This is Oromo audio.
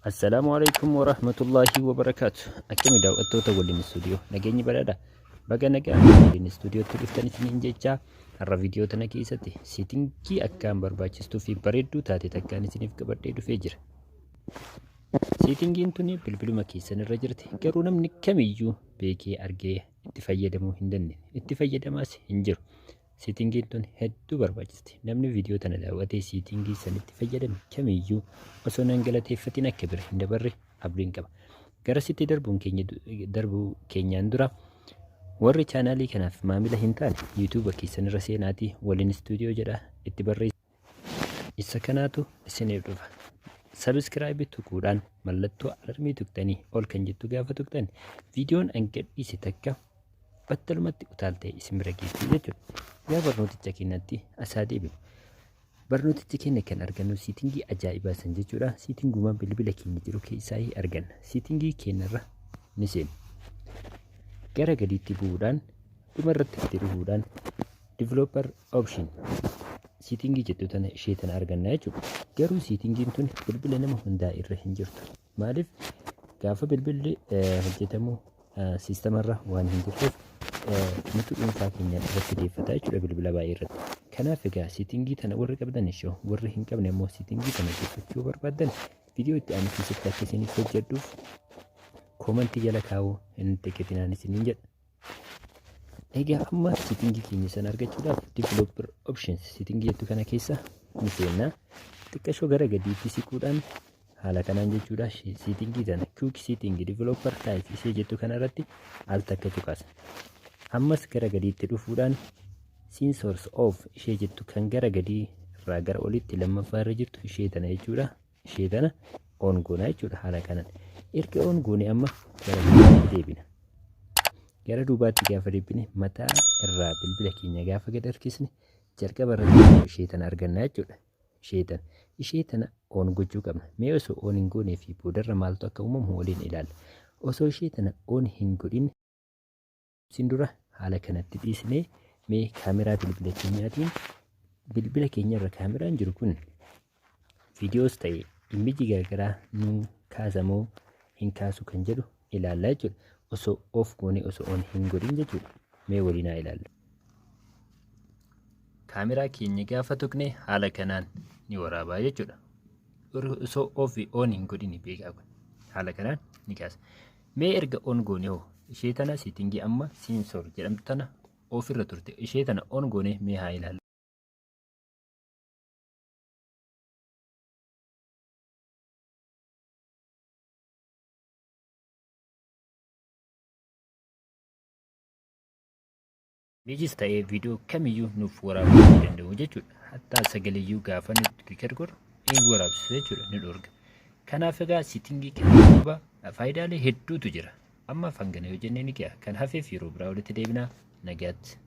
Assalaamu alaikum warahmatullaahi wabarakaatu. Akkami daawwattoota Waliin Istuudiyoo, nageenyi badhaadha. Baga nagaan Waliin Istuudiyootti dhuftan isiniin jechaa, har'a viidiyoo tana keessatti setting akkaan barbaachistuu fi bareedduu taate takkaan isiniif qabadhee dhufee jira. Settingiin tuni bilbiluma keessan irra jirti, garuu namni kamiyyuu beekee argee itti fayyadamuu hin dandeenye. Itti fayyadamaas hin jiru. Settingiin tun hedduu barbaachisti. Namni viidiyoo tana daawwatee setting sanitti fayyadame kamiyyuu osoo nan galateeffatiin akka bira hin dabarre abdiin qaba. Gara sitti darbuun keenya darbuu keenyaan dura, warri chaanaalii kanaaf maamila hin taane YouTube keessan irra seenaatii Waliin Istuudiyoo jedha itti barreessa. Isa kanaatu isiniif dhufa. Subscribe tuquudhaan mallattoo alarmii tuqxanii ol kan jettu gaafa tuqxan, viidiyoon an gadhiise takka battalumatti utaaltee isin bira geessi jechuudha. Yaa barnooticha keenyatti asaa deebinu. Barnooticha keenya kan argannu setting ajaa'ibaa san jechuudha. Settinguma bilbila keenya jiru keessaa arganna. Setting keenyarra ni seenu. Gara gadiitti bu'uudhaan, dhuma irratti gadi dhufuudhaan, developer option setting jettu tana, ishee tana arganna jechuudha. Garuu settingiin tun bilbila nama hundaa irra hin jirtu. Maaliif? Gaafa bilbilli hojjetamu systemarra waan hin jirreef nuti dhuunfaa keenyaan irratti deeffata jechuudha bilbila baay'ee irratti. Kanaaf egaa setting tana warri qabdan ishoo, warri hin qabne immoo setting tana deeffachuu barbaaddan viidiyoo itti aanu keessatti akka isiniif hojjedhuuf comment jala kaa'uu hin xiqqetinaan isiniin jedha. Egaa amma setting keenya sana argachuudhaaf developer options setting jettu kana keessa ni seenna. Xiqqashoo gara gadiitti siquudhaan haala kanaan jechuudha, setting tana quick setting developer type ishee jettu kana irratti al takka tuqaasa. Ammas gara gadiitti dhufuudhaan sensors off ishee jettu kan gara gadii irraa gara olitti lammaffaa irra jirtu ishee tana jechuudha. Ishee tana on goona jechuudha haala kanaan. Erga on goone amma gara duubaatti deebina. Gara duubaatti gaafa deebine, mataa irraa bilbila keenya gaafa gad harkisne, jalqaba irratti ishee tana arganna jechuudha. Ishee tana. Ishee tana on gochuu qabna. Mee osoo on hin goonee fi boodarra maaltu akka uumamu waliin ilaalla. Osoo ishee tana on hin godhin sin dura haala kanatti dhiisnee, mee kaameraa bilbila keenyaatiin, bilbila keenya irra kaameraan jiru kun viidiyoos ta'e image garaagaraa nu kaasamoo hin kaasu kan jedhu ilaallaa jechuudha. Osoo off goonee, osoo on hin godhin jechuudha. Mee waliin haa ilaallu. Kaameraa keenya gaafa tuqne haala kanaan ni waraabaa jechuudha. Osoo off on hin godhin beekaa, kun haala kanaan ni kaasa. Mee erga on goone hoo? Ishee tana setting amma sensor jedhamtu tana off irra turte, ishee tana on goone mee haa ilaallu. Imageis ta'ee viidiyoo kamiyyuu nuuf waraabuu hin danda'u jechuudha. Hattaa sagaleeyyuu gaafa nuti record godhu hin waraabsisu jechuudha, ni dhorga. Kanaaf egaa setting kana duuba faayidaalee hedduutu jira. Amma hangana yoo jennee ni ga'a. Kan hafeef yeroo biraa walitti deebinaa, nagaatti.